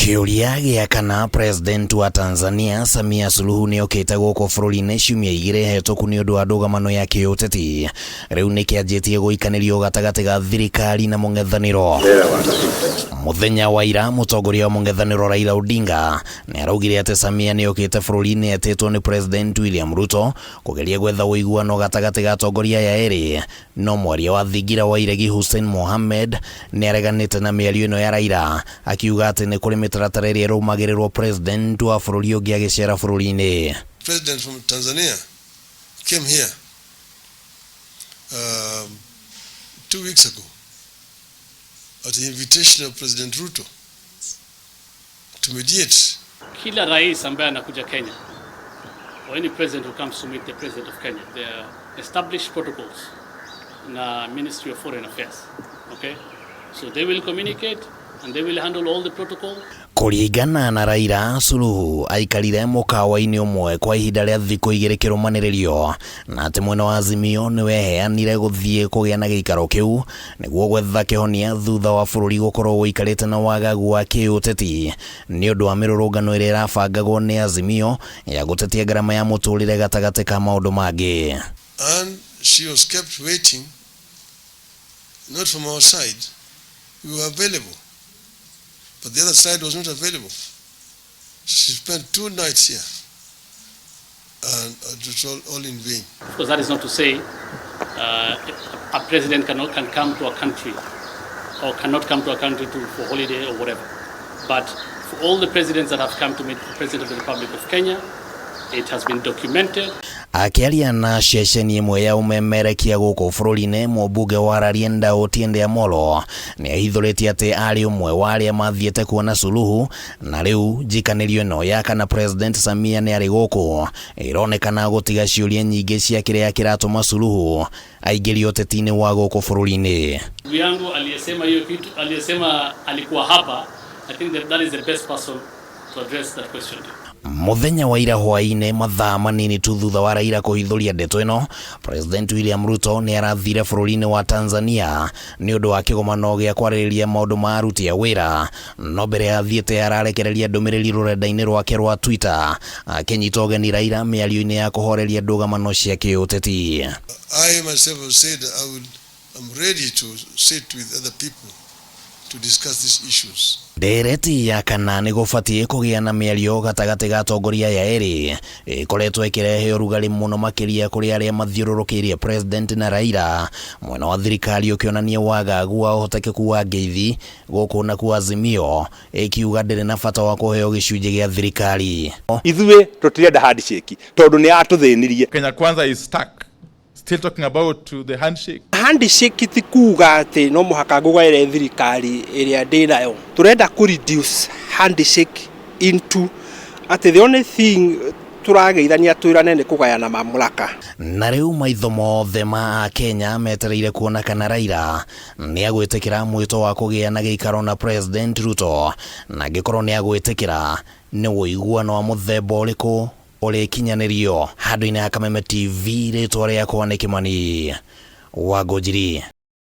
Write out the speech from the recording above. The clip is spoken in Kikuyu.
Kĩũria gĩa kana President wa Tanzania Samia Suluhu nĩokĩte gũkũ bũrũri-inĩ ciumia igĩrĩ hetũku nĩ ũndũ wa ndũgamano ya kĩũteti rĩu nĩkĩanjĩtie gũikanĩrio gatagatĩ ga thirikari na mũng'ethanĩro. Mũthenya wa ira mũtongoria wa mũng'ethanĩro Raila Odinga nĩaraugire atĩ Samia nĩokĩte bũrũri-inĩ etĩtwo nĩ President William Ruto kũgeria gwetha ũiguano gatagatĩ ga atongoria aya erĩ. No mwaria wa thingira wa iregi Hussein Mohammed nĩareganĩte na mĩario ĩno ya Raila akiuga atĩ nĩ kũrĩ mĩtaratara ĩrĩa ĩrũmagĩrĩrwo president wa bũrũri ũngĩ agĩcera bũrũri-inĩ. President from Tanzania came here 2 weeks ago at the invitation of President Ruto to mediate. Kila rais ambaye anakuja Kenya or any president who comes to meet the president of Kenya, there are established protocols na Ministry of Foreign Affairs. Okay? So they will communicate and they will handle all the protocol. Kũringana na Raila, Suluhu aikarire mũkawa-inĩ ũmwe kwa ihinda rĩa thikũ igĩrĩ kĩrũmanĩrĩrio na atĩ mwena wa Azimio nĩweheanire gũthiĩ kũgĩa na gĩikaro kĩu nĩguo gwetha kĩhonia thutha wa bũrũri gũkorwo ũikarĩte na wagagu wa kĩũteti nĩ ũndũ wa mĩrũrũngano ĩrĩa ĩrabangagwo nĩ Azimio ya gũtetia ngarama ya mũtũrĩre gatagatĩ ka maũndũ mangĩ. And she was kept waiting, not from our side. We were available, but the other side was not available. She spent 2 nights here, and it was all in vain. Of course, that is not to say a president cannot can come to a country or cannot come to a country for holiday or whatever. But for all the presidents that have come to meet the President of the Republic of Kenya, it has been documented. Akĩaria na ceceni ĩmwe ya ũmemerekia gũkũ bũrũri-inĩ, mũmbunge wa Rarienda Otiende Amollo nĩ ahithũrĩtie atĩ arĩ ũmwe wa arĩa mathiĩte kuona Suluhu, na rĩu njikanĩrio ĩno ya kana President Samia nĩ arĩ gũkũ ĩronekana gũtiga ciũria nyingĩ cia kĩrĩa kĩratũma Suluhu aingĩrio ũteti-inĩ wa gũkũ bũrũri-inĩ. Ndugu yangu aliyesema hiyo kitu, aliyesema alikuwa hapa, I think that is the best person to address that question to. Muthenya wa ira hwaĩ-inĩ, mathaa manini tu thutha wa Raila kũhithũria ndeto ĩno, President William Ruto nĩ arathire bũrũri-inĩ wa Tanzania nĩ ũndũ wa kĩgomano gĩa kwarĩrĩria maũndũ ma aruti a wĩra. No mbere athiĩte ararekereria ndũmĩrĩri rũrenda-inĩ rwake rwa Twitter akĩnyita ũgeni Raila mĩario-inĩ ya kũhoreria ndũgamano cia kĩũteti. I myself have said I'm ready to sit with other people to discuss these issues. Ndereti ya kana nĩ gũbatiĩ kũgĩa na mĩario gatagatĩ ga atongoria aya erĩ ĩkoretwo ĩkĩrehe ũrugarĩ mũno makĩria kũrĩ arĩa mathiũrũrũkĩirie President na Raila, mwena wa thirikari ũkĩonania wagagu wa ũhotekeku wa ngeithi gũkũ, nakuo Azimio ĩkiuga ndĩrĩ na bata wa kũheo gĩcunjĩ gĩa thirikari. Ithuĩ tũtirenda handshake tondũ nĩ yatũthĩnirie. Kenya Kwanza is stuck, still talking about to the handshake. Handshake ti kuga atĩ no mũhaka ngũgaĩre thirikari ĩrĩa ndĩ nayo. Tũrenda kũ reduce handshake into atĩ the only thing tũrageithania twĩrane nĩ kũgayana mamlaka. Na rĩu maitho mothe ma Akenya metereire kuona kana Raila nĩ agwĩtĩkĩra mwĩto wa kũgĩa na gĩikaro na President Ruto, na angĩkorwo nĩ agwĩtĩkĩra, nĩ ũiguano wa mũthemba ũrĩkũ ũrĩkinyanĩrio. Handũ-inĩ ha Kameme TV, rĩtwa rĩakwa nĩ Kĩmani wa Ngũnjiri.